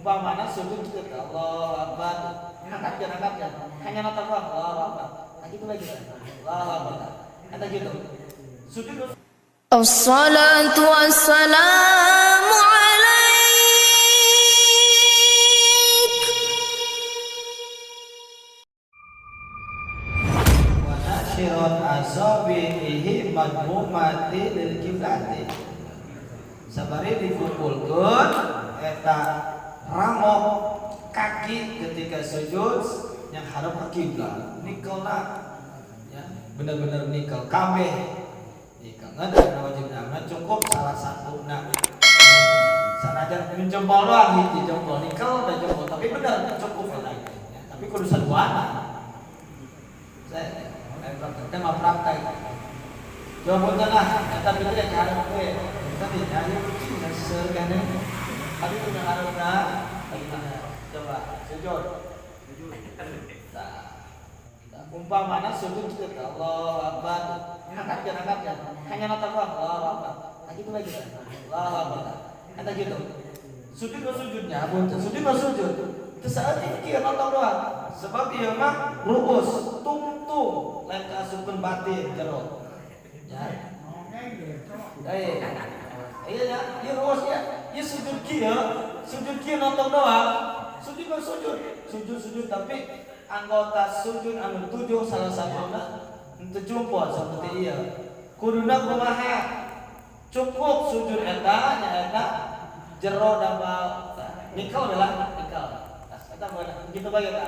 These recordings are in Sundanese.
Umpamana sujud gitu, Allahu Akbar. Angkat jangan, angkat jangan. Hanya nonton doang, Allahu Akbar. Nah, gitu lagi. Allahu Akbar. Kata gitu. Sujud. الصلاة والسلام عليك. Wa nasyirat asabihi madmumati lil kiblati. Sabari dikumpulkeun eta ramok kaki ketika sujud yang hadap ke kiblat. Nikelna ya, benar-benar nikel kabeh. Nikel ngan ada wajib nama cukup salah satu, nah, sanajan jempol doang, hiji jempol nikel dan jempol, tapi benar cukup eta ya, tapi kudu saduana. Saya praktek mah praktek. Coba punten lah, eta pikir ya hadap we. Tadi ya kucing seurgane. Tapi punya harapna, coba sujud. Nah, umpamana sujud gitu, Allahu Akbar. Angkat jangan, angkat jangan. Hanya nonton doang, Allahu Akbar. Nah, gitu lagi. Allahu Akbar. Kata gitu. Sujud mah sujudnya, punten sujud mah sujud. Itu saat ini kieu nonton doang. Sebab ieu mah ruus, tungtung, lain kaasupkeun batin jero. Ya. Eh, iya ya, iya ruus ya. Iya sujud kieu nonton doang. Sujud mah sujud, sujud sujud, tapi anggota sujud anu tujuh salah satunya untuk jumpa seperti iya. Kuduna kumaha? Cukup sujud eta nyaeta jero damal nikel lah, nikel. Eta beunang gitu bae eta.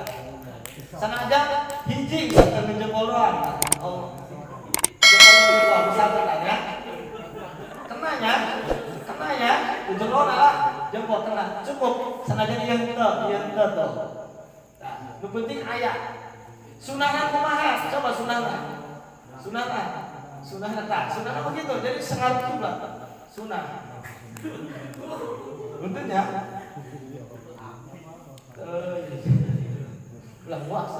Sanajan hiji misalkan jempol doang. Oh. Jempol jempol misalkan ya. Kena nya, kena ya, jero lah jempol kena, cukup. Sanajan ieu henteu, ieu henteu tuh. Nah, nu penting aya. Sunahna kumaha? Coba sunahna. Sunahna. Sunahna tak, sunahna begitu. Jadi sengarup kiblat. Sunah. Punten ya. Ulah puas.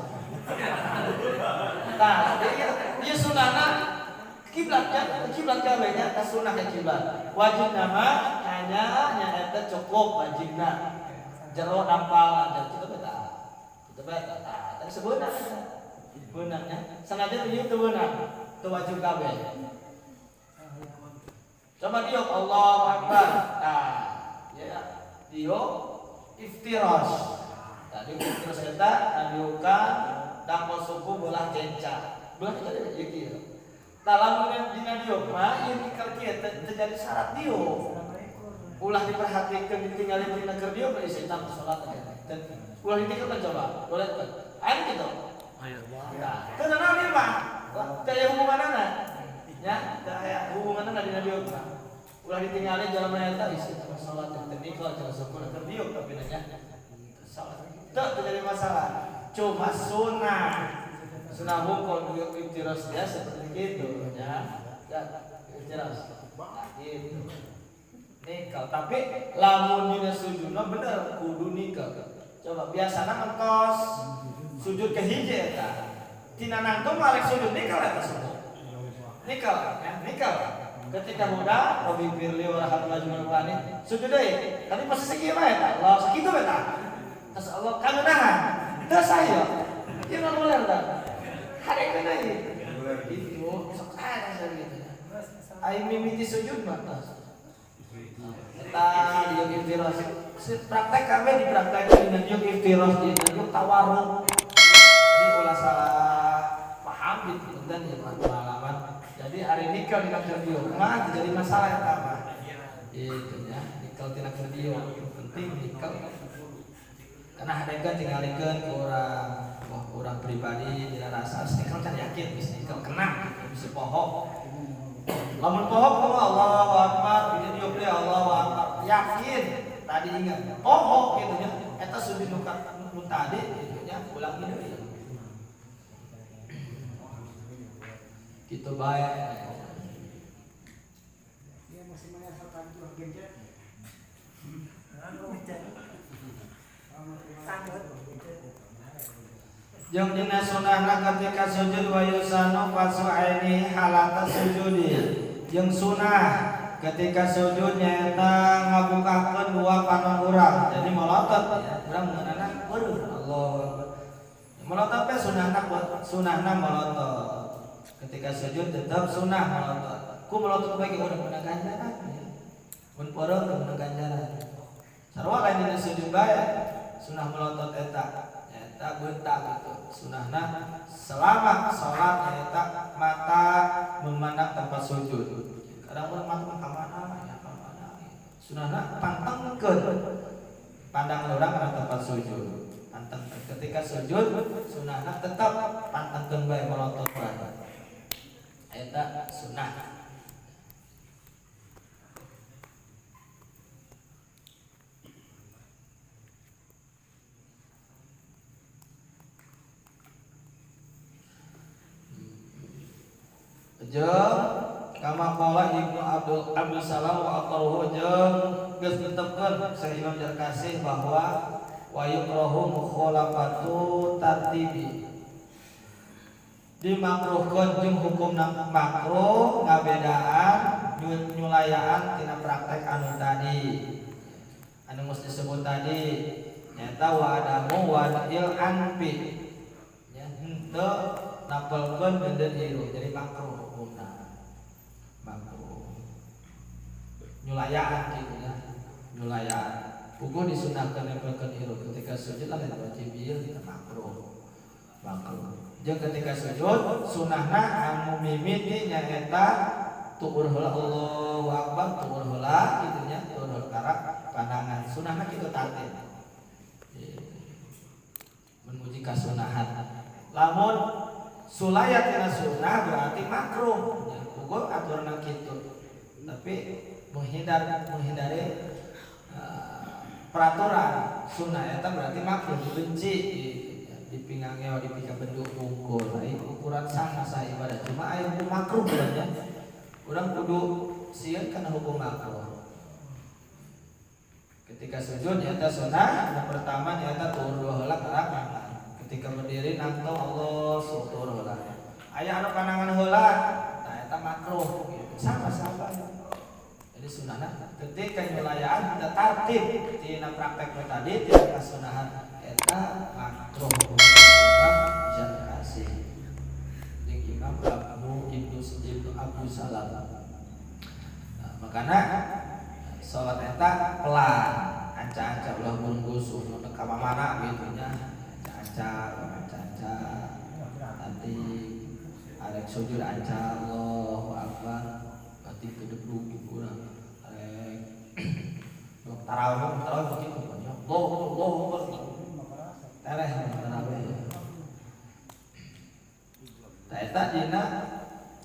Nah, jadi ieu sunahna kiblatnya, kiblat kabeh nya, ka sunah kiblat. Wajib nama hanya nyaeta cukup wajibna. Jero dampal aja kitu beta. Kitu beta. Tah, tadi sebeunang eta. Beunangnya. Sanajan ieu teu beunang, teu wajib kabeh. Coba diuk Allahu Akbar. Nah, ya, diuk iftirash. Tadi iftirash eta ngadiukan dangkal suku belah kenca. Belah kenca ieu kieu. Tah, lamun dina diuk mah ieu nikel kieu teu jadi syarat diuk. Ulah diperhatikan, ditinggalin dina keur diuk isi tam salat aja. Dan ulah ditinggalkan, coba. Boleh kan? Ayo gitu. Nah, teu naon ieu mah? Teu aya hubunganna. Ya, teu aya hubunganna dina diuk mah. Ulah ditinggalin jalan eta isi tam salat teu nikel jalan suku keur diuk, tapi nanya salat. Teu terjadi masalah. Cuma sunnah. Sunnah hukum diuk iftiras ya seperti gitu ya. Ya, iftiras. Nah, gitu. Nikel, tapi lamun dina sujudna bener kudu nikel. Coba biasana mentos sujud ke hiji eta. Tina nangtung balik sujud nikel eta sujud. Nikel, ya, nikel. Ketika udah Robbi firli wa rahmatullahi wa sujud deui. Tapi posisi kieu mah eta, Allah sakitu eta. Terus Allah kangeunahan. Teu saya. Ieu mah muler tah. Hade deui. Gitu, sok aya gitu. Ai mimiti sujud mah tos. Eta diuk iftiros. Praktek kami dipraktekkan dina diuk iftiros, dina diuk tawarruk. Jadi ulah salah paham gitu dan ya pengalaman. Jadi hari nikel dina keur diuk mah jadi masalah eta mah. Gitu ya, nikel tina keur diuk penting nikel. Karena hadekeun tingalikeun ku urang, wah, urang pribadi dina rasa nikel kan yakin bisa nikel kena gitu, bisa poho. Lamun poho kumaha? Allahu Akbar, dia diuk deui Allahu Akbar. Yakin tadi ingat. Poho gitu nya. Eta sujud nu tadi gitu nya, ulang deui. Gitu bae. Dia masih menyesalkan itu genjet. Jeung dina sunahna ketika sujud wa yusanu fasu aini halata sujudi. Jeung sunah ketika sujud nyaeta ngabukakeun dua panon urang. Jadi melotot ya, urang mengenana waduh Allah. Melotot teh sunahna sunahna melotot. Ketika sujud tetap sunah melotot. Ku melotot bae urang menang ganjaran ya. Mun porong menang ganjaran. Sarua lain dina sujud bae sunah melotot eta. Nyaeta bentak gitu. Sunahna selama salat nyaeta mata memandang tempat sujud. Kadang urang mata ka mana ya ka mana. Sunahna pantengkeun pandangan urang kana tempat sujud. Pantengkeun ketika sujud sunahna tetap pantengkeun bae melotot bae. Eta sunah. Jeung kama qala Ibnu Abdul Salam wa aqrahu jeung geus netepkeun Syekh Imam Jarkasih bahwa wa yukrahu mukhalafatu tartibi dimakruhkeun jeung hukumna makruh ngabedaan nyulayaan tina praktek anu tadi anu geus disebut tadi nyaeta wa adamu wadil anfi nya henteu napelkeun geudeun irung jadi makruh hukumna makruh nyulayaan gitu ya nyulayaan hukum disunahkeun nempelkeun irung ketika sujud lah wajib ieu kita makruh makruh jeung ketika sujud sunahna anu mimiti nyaeta tuur heula Allahu akbar tuur heula kitu nya tuur heula karak pandangan sunahna kitu tartib memuji kasunahan lamun sulayat tina sunah berarti makruh ya uga aturanna kitu tapi menghindari peraturan sunah eta berarti makruh dibenci dipingangeo dipika benduk unggul ai ukuran sah sah ibadah cuma aya hukum makruh nya urang kudu sieun kana hukum makruh. Ketika sujud nyaeta sunah yang pertama nyaeta tuur dua heula karak ketika berdiri nangto Allah tuur heula aya anu panangan heula tah eta makruh gitu sama-sama. Jadi sunahna ketika nyulayaan kita tartib tina praktek tadi tina kasunahan eta makruh Imam Jarkasih jeung Imam Abu Ibnu Abu Salam. Nah, makana salat eta pelan anca-anca ulah bungkus nu ka mana gitu nya anca-anca anca-anca nanti arek sujud anca Allahu akbar berarti kedebrug urang arek tarawih tarawih begitu ya Allahu Allahu akbar tereh tarawih. Tah eta dina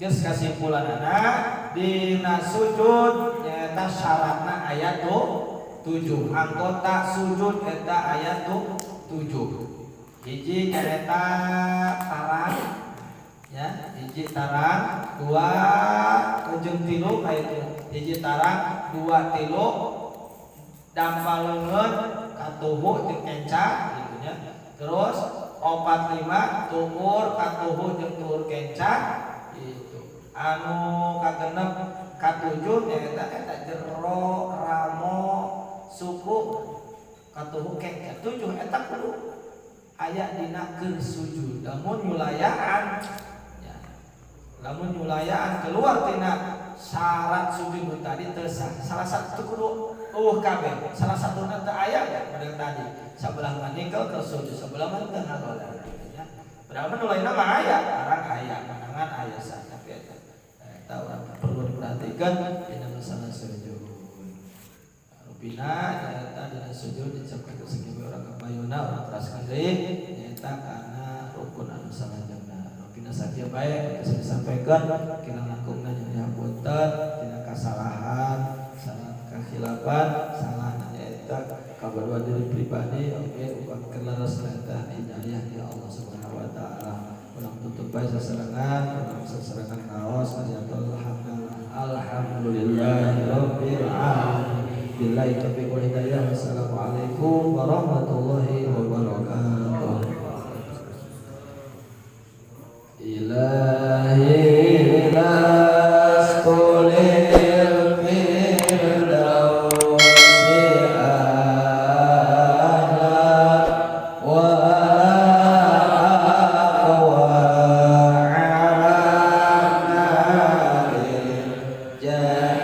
geus kasimpulanana dina sujud nyaeta syaratna aya 7 anggota sujud eta aya 7 hiji nyaeta tarang ya hiji tarang dua ujung tilu kaya itu hiji tarang dua tilu dampal leungeun katuhu jeung kenca gitu nya terus 4 5 tuur katuhu jeung tuur kenca itu anu kagenep katujuh nyaeta eta jero ramo suku katuhu kenca 7 eta kudu aya dina keur sujud lamun nyulayaan ya lamun nyulayaan keluar tina syarat sujud tadi teu sah salah satu kudu eueuh kabeh salah satuna teu aya ya model tadi sabelah mah nikel keur sujud sabelah mah teu ngagola ya padahal mah nu lainna mah aya arang aya pandangan aya sah tapi eta eta urang perlu diperhatikan dina masalah sujud rupina nyaeta dina sujud dicapkeun segi urang kapayuna urang teraskeun deui nyaeta kana rukun anu salajengna rupina sakieu bae geus disampaikan kirang langkungna nyuwun hapunten tina kasalahan salah kakhilafan salah nyaeta kabadua diri pribadi oge uga kaleres eta hidayah ya Allah Subhanahu wa taala. Urang tutup bae sasarengan urang sasarengan kaos ayatul alhamdulillahirabbil alamin. Billahi taufiq wal hidayah. Wassalamualaikum warahmatullahi wabarakatuh. Ilahi lastu lil Ya.